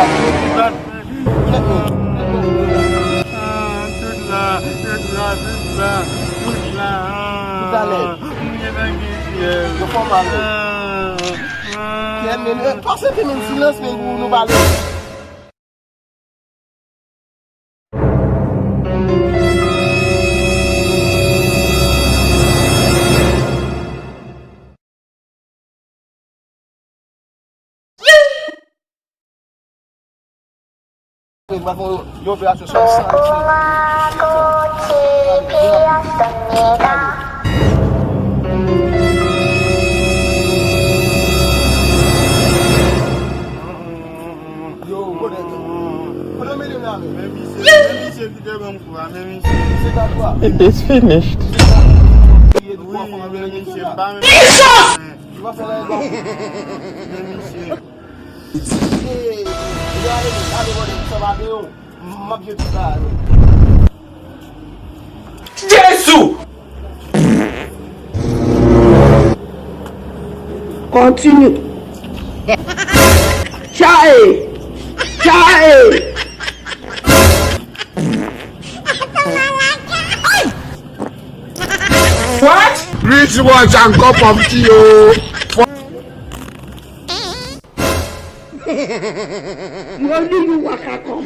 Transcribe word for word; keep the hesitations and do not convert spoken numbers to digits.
Tout la, tout la, tout la, tout la. Tout la nèt. Yo fè w mal, wi. Kè, men, eh, pase te menm silans, men pou nou pale. Mwen fè yon operasyon sou san. Yo, kote, kote medam la, men? Men misye, men misye ki te ban m kou a, men misye. Se ta kwa? It is finished. Wi, men misye, m pa menm. Li pa fè anyen. Men misye. Misye, gade, gade, gade, sa va de yo. M ap jwe tout bagay. Jezi! Kontinye. Chae! Chae! What? Please watch and cup of tea o. Mwen li yon waka kòm.